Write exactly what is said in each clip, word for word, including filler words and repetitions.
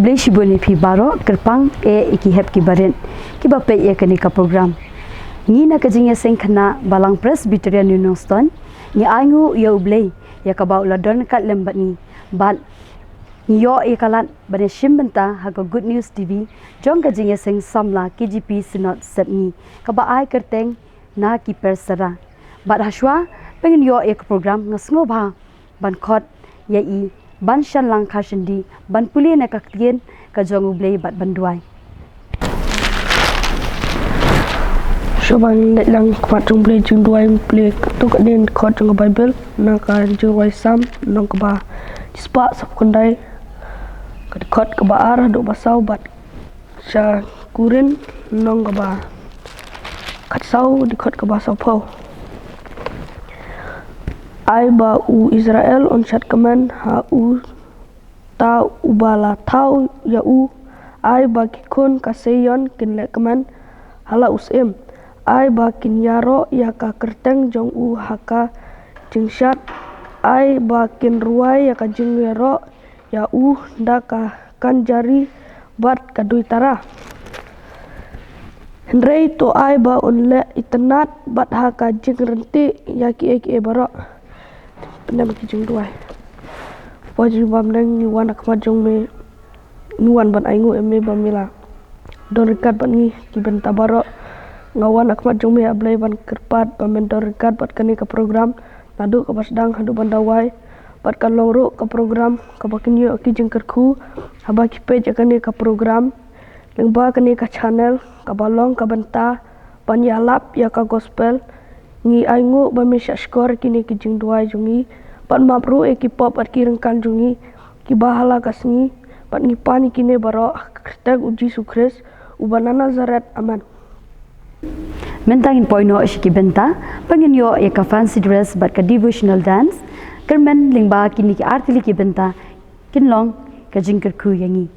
Khublei shibun ïa phi baroh, kyrpang eh ïa ki hep ki barit kiba peit ïa kane ka program. Ngi na ka jingïaseng khynnah Balang Presbyterian New Nongstoiñ, ngi ainguh ïa U Blei ïa kaba u la don ryngkat lem bad ngi, bad ngi ïoh ïa ka lad ban ïashim bynta ha ka Good News T V jong ka jingïaseng samla K J P Synod Sepngi kaba ai kyrteng Na Ki Persara. Bad hashwa ba ngin ïoh ïa ka program, nga sngewbha ban khot ïa i Banshanlang Kharshendi ban pule na ka Ktien ka jong U Blei bad ban duwai. Shuwa ban leit lang khmat jong U Blei, jingduwai, pule katto katne ka dkhot jong ka Baibl na ka Jingrwai Salm lynnong kaba shispah saphew khyndai, ka dkhot kaba ar haduh ba saw, bad sha Korinth lynnong kaba khatsaw, dkhot kaba sawphew. Ai ba u Israel un shad kmen ha uta uba la thaw ïa u. Ai ba ki khun ka Seion kin leh kmen ha la u syiem. Ai ba kin ïaroh ïa ka kyrteng jong u ha ka jingshad. Ai ba kin rwai ïa ka jingïaroh ïa u da ka kynjari bad ka duitara. Hynrei to ai ba un leh itynnad bad ha ka jingryntih ïa kiei kiei baroh. Pyndem ki jingduwai. Kpa jong ngi ba ha bneng, ngi wan ha khmat jong me, ngi wan ban ainguh ïa me ba me la don ryngkat bad ngi ki bynta baroh. Nga wan ha khmat jong me, A Blei, ban kyrpad ba men don ryngkat bad kane ka program, naduh kaba sdang haduh ban da wai, bad kan long ruh ka program kaba kin ïoh ki jingkyrkhu haba ki peit ïa kane ka program. Lyngba kane ka channel kaba long ka bynta ban ïalap ïa ka gospel, ngi ainguh ba me shah shkor ïa kine ki jingduwai jong ngi, bad map ruh ïa ki pop bad ki ryngkang jong ngi kiba ha la ka sngi, bad ngi pan ïa kine baroh ha ka kyrteng U Jisu Khrist uba na Nazareth. Amen. Mynta ngin poi noh sha ki bynta ba ngin ïoh ïa ka fancy dress bad ka devotional dance. Kyrmen lyngba kine ki artylli ki bynta kin long ka jingkyrkhu ïa ngi.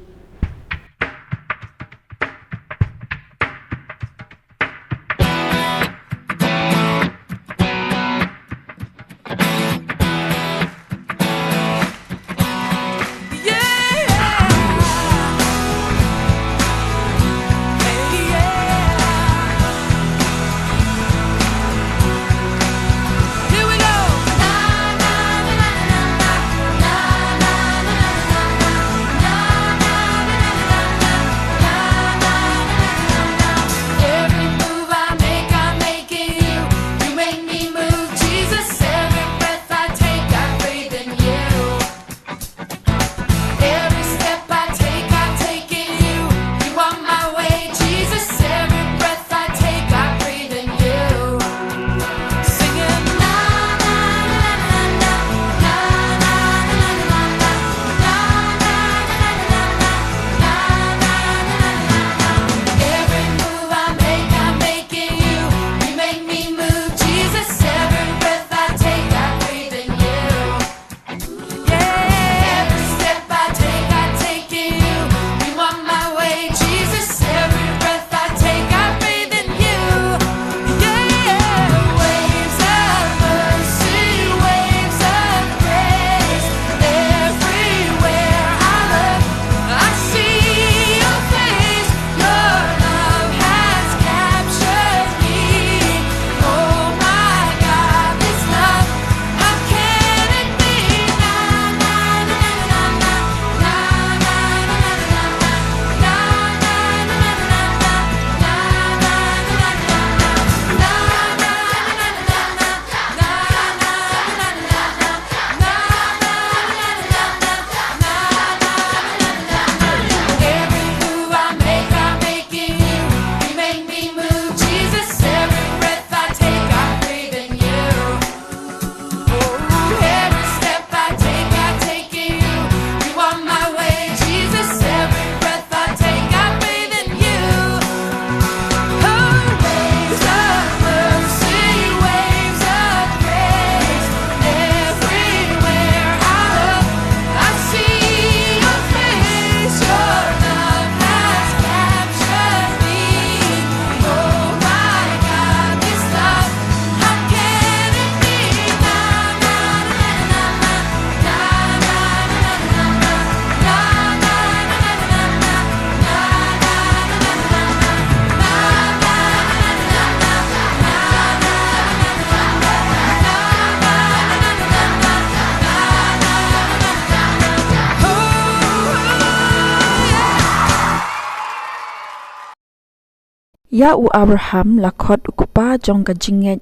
Ïa u Abraham la khot u kpa jong ka jingngeit,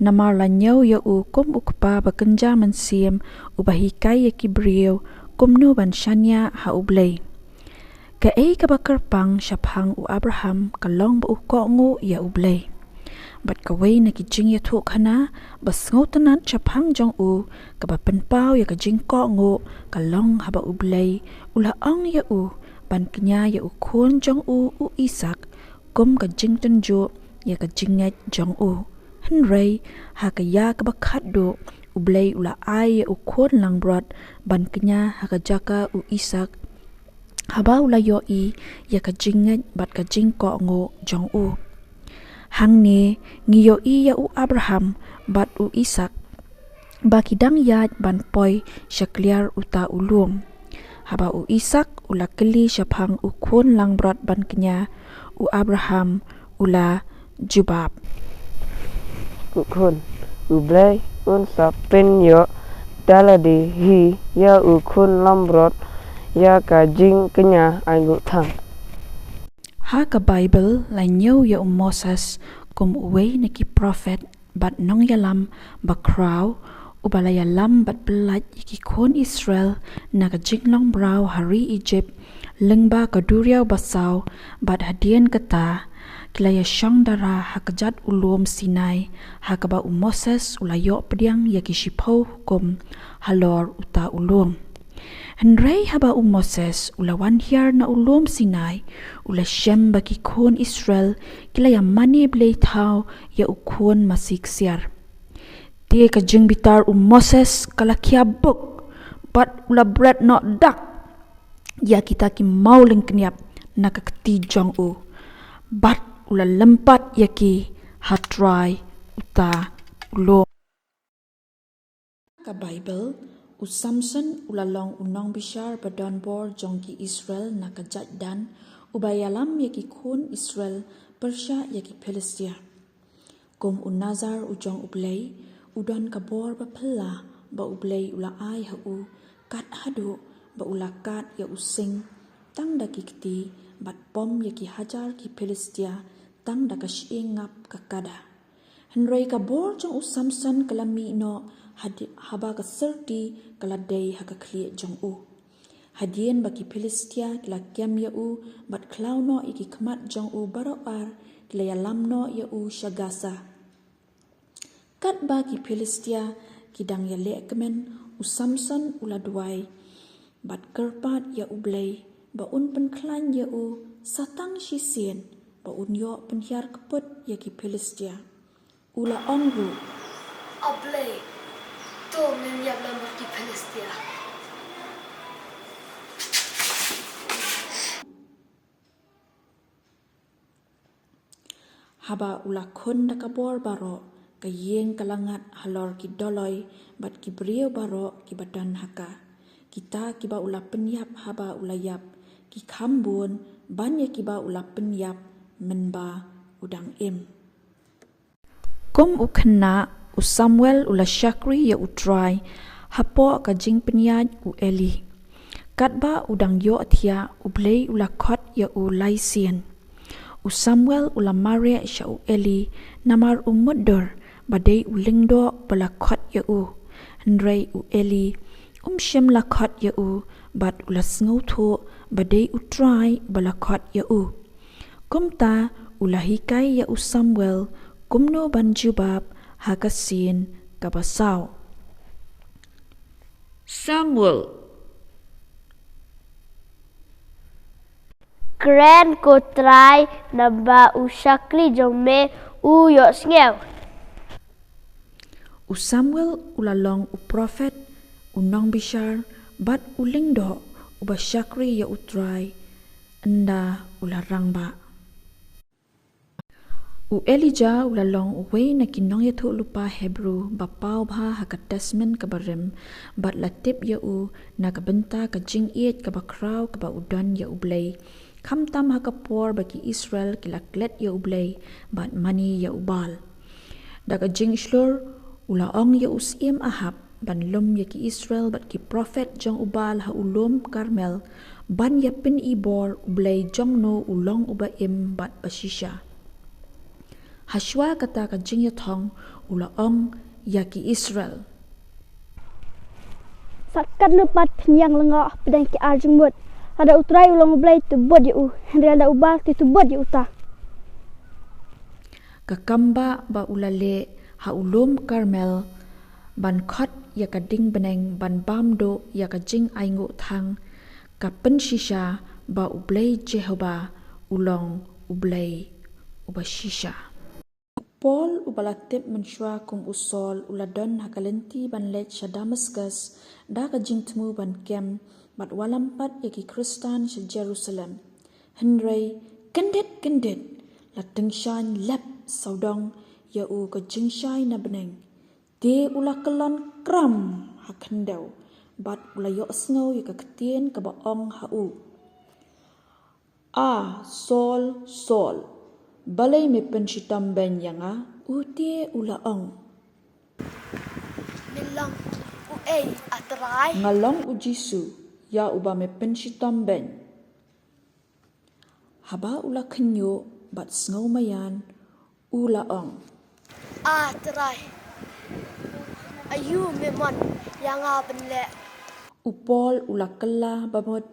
namar la ñiew ïa u kum u kpa ba kynja mynsiem, uba hikai ïa ki briew kumno ban shaniah ha U Blei. Kaei kaba kyrpang shaphang u Abraham ka long ba u kohnguh ïa U Blei. Bad kawei na ki jingïathuhkhana ba sngewtynnat shaphang jong u, kaba pynpaw ïa ka jingkohnguh, ka long haba U Blei u la ong ïa u ban kñia ïa u khun jong u, u Isaak, kum ka jingtynjuh ïa ka jingngeit jong u. Hynrei ha ka ïa kaba khatduh, U Blei u la ai ïa u khun langbrot ban kñia ha ka jaka u Isaak, haba u la ïohi ïa ka jingngeit bad ka jingkohnguh jong u. Hangne ngi ïohi ïa u Abraham bad u Isaak ba ki dang ïaid ban poi sha kliar uta u lum. Haba u Isaak u la kylli shaphang u khun langbrot ban kñia, u Abraham u la jubab: Ko khun, U Blei un sa pynïoh da lade hi ïa u khun langbrot ïa ka jingkñia ainguh than. Ha ka Baibl la ñiew ïa u Moses kum uwei na ki prophet bad nongïalam bakhraw, uba la ïalam bad pyllait ïa ki khun Israel na ka jinglong mraw ha ri Ijipt, lyngba ka duriaw basaw, bad hadien kata ki la ïashong dara ha kjat u lum Sinai, ha kaba u Moses u la ïoh pdiang ïa ki shiphew hukum halor uta u lum. Hynrei haba u Moses u la wan hiar na u lum Sinai, u la shem ba ki khun Israel ki la ïamane blei thaw ïa u khun masi ksiar. Te ka jingbitar u Moses ka la khia buk, bad u la bret noh dak ïa kita ki maw lyngkniap na ka kti jong u, bad u la lympat ïa ki ha trai uta u lum. Ka Baibl, u Samson u la long u nongbishar ba don bor jong ki Israel na ka jaid Dan, uba ïalam ïa ki khun Israel pyrshah ïa ki Philistia. Kum u nazar u jong U Blei, u don ka bor ba phylla ba U Blei u la ai ha u, kat haduh ba u la kad ïa u sing tang da ki kti, bad pom ïa ki hajar ki Philistia tang da ka shyieng ngap ka kada. Hynrei ka bor jong u Samson ka la mih noh hadi-, haba ka syrti ka la dei ha ka khlieh jong u. Hadien ba ki Philistia ki la kem ïa u bad khlaw noh ïa ki khmat jong u baroh ar, ki la ïalam noh ïa u sha Gaza. Katba ki Philistia ki dang ïaleh kmen, u Samson u la duwai bad kyrpad ïa U Blei ba un pynkhlaiñ ïa u sa tang shisien, ba un ïoh pynhiar kput ïa ki Philistia. U la ong ruh: A Blei, to men ïap lang bad ki Philistia. Haba u la khun da ka bor baroh, ka ïing ka la ngat halor ki doloi bad ki briew baroh kiba don ha ka. Kita kiba u la pynïap haba u la ïap, ki kham bun ban ïa kiba u la pynïap mynba u dang im. Kum u khynnah, u Samuel u la shakri ïa U Trai hapoh ka jingpynïaid u Eli. Katba u dang ïohthiah, U Blei u la khot ïa u lai sien. U Samuel u la mareh sha u Eli namar u mutdur ba dei u lyngdoh ba la khot ïa u. Hynrei u Eli um shym la khot ïa u, bad u la sngewthuh ba dei U Trai ba la khot ïa u. Kumta u la hikai ïa u Samuel kumno ban jubab ha ka sien kaba saw. Samuel. Kren, ko Trai, namar ba u shakri jong me u ïohsngew. U Samuel u la long u prophet, u nongbishar, bad u lyngdoh uba shakri ïa U Trai ynda u la rangbah. U Elijah u la long uwei na ki nongïathuhlypa Hebru ba paw bha ha ka Testament kaba rim, bad la tip ïa u na ka bynta ka jingïeit kaba khraw kaba u don ïa U Blei, khamtam ha ka por ba ki Israel ki la klet ïa U Blei bad mane ïa u Baal. Da ka jingshlur u la ong ïa u Syiem Ahab ban lum ïa ki Israel bad ki prophet jong u Baal ha u lum Karmel, ban ïa pynibor U Blei jongno u long uba im bad ba shisha. Hashwa kata ka jingïathong, u la ong ïa ki Israel: Sat katno pat phin ïeng lyngngoh pdeng ki ar jingmut, lada U Trai u long U Blei, to bud ïa u, hynrei lada u Baal, to bud ïa uta. Ka kam ba u la leh ha u lum Karmel, ban khot ïa ka ding bneng ban bam duh ïa ka jingainguh thang, ka pynshisha ba U Blei Jehobah u long U Blei uba shisha. U Paul, uba la tip mynshuwa kum u Saul, u la don ha ka lynti ban leit sha Damaskus da ka jingthmu ban kem bad wallam pat ïa ki Khristan sha Jerusalem. Hynrei kyndit kyndit la tyngshaiñ lep sawdong ïa u ka jingshai na bneng. Te u la kyllon kram ha khyndew bad u la ïohsngew ïa ka ktien kaba ong ha u: A Saul, Saul, balei me pynshitom beiñ ïa nga? U te u la ong: Me long uei, A Trai? Nga long U Jisu, ïa uba me pynshitom beiñ. Haba u la khynñiuh bad sngewmaian, u la ong: A Trai, aïu me mon ïa nga ban leh? U Paul u la kylla bamut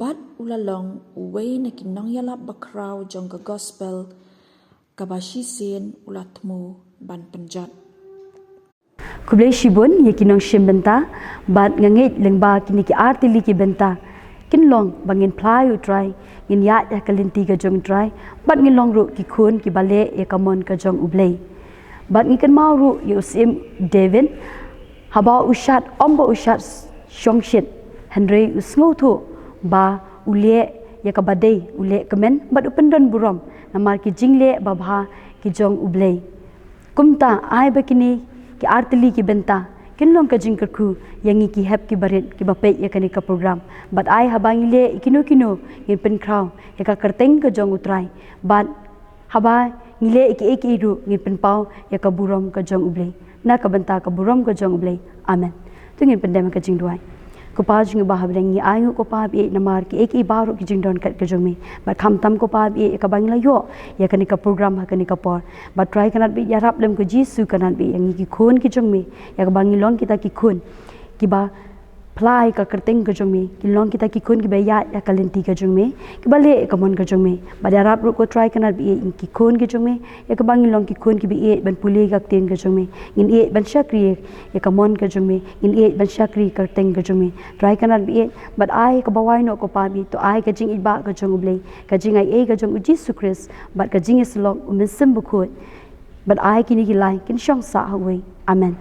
bad u la long uwei na ki nongïalap bakhraw jong ka gospel kaba shisien u la thmu ban pynjot. Khublei shibun ïa ki nongshim bynta, bad nga ngeit lyngba kine ki ar tylli ki bynta kin long ba ngin phla ïa U Trai, ngin ïaid ha ka lynti ka jong U Trai, bad ngin long ruh ki khun kiba leh ïa ka mon ka jong U Blei. Bad ngi kynmaw ruh ïa u syiem David, haba u shad, ym ba u shad shongshit, hynrei u sngewthuh ba u leh ïa kaba dei, u leh kmen bad u pyndon burom namar ki jingleh babha ki jong U Blei. Kumta ai ba kine ki ar tylli ki bynta kin long ka jingkyrkhu ïa ngi ki hep ki barit kiba peit ïa kane ka program. Bad ai haba ngi leh ïa kino kino ngin pynkhraw ïa ka kyrteng ka jong U Trai. Bad haba ngi leh ïa kiei kiei ruh ngin pynpaw ïa ka burom ka jong U Blei. Na ka bynta ka burom ka jong U Blei. Amen. To ngin pyndem ka jingduwai. Ko Pa jong ngi ba ha bneng, ngi ainguh ko Pa ba ïeit namar kiei kiei baroh ki jingdonkam ka jong me. Bad khamtam ko Pa ba ïeit ïa kaba ngi la ïoh ïa kane ka program ha kane ka por. Bad Trai Kynrad ba ïeit, ïarap lem ko Jisu Kynrad ba ïeit ïa ngi ki khun ki jong me, ïa kaba ngi long kita ki khun kiba phla ïa ka kyrteng ka jong me, ki long kita ki khun kiba ïaid ïa ka lynti ka jong me, kiba leh ïa ka mon ka jong me. Bad ïarap ruh ko Trai Kynrad ba ïeit ïa ngi ki khun ki jong me, ïa kaba ngin long ki khun kiba ïeit ban pule ïa ka ktien ka jong me, ngin ïeit ban shakri ïa ka mon ka jong me, ngin ïeit ban shakri ïa ka kyrteng ka jong me. Trai Kynrad ba ïeit, bad ai kaba wai noh ko Pa ba ïeit, to ai ka jingïeit ba ka jong U Blei, ka jingaiei ka jong U Jisu Khrist, bad ka jingïasyllok U Mynsiem Bakhuid. Bad ai kine ki lai kin shong sah ha uwei. Amen.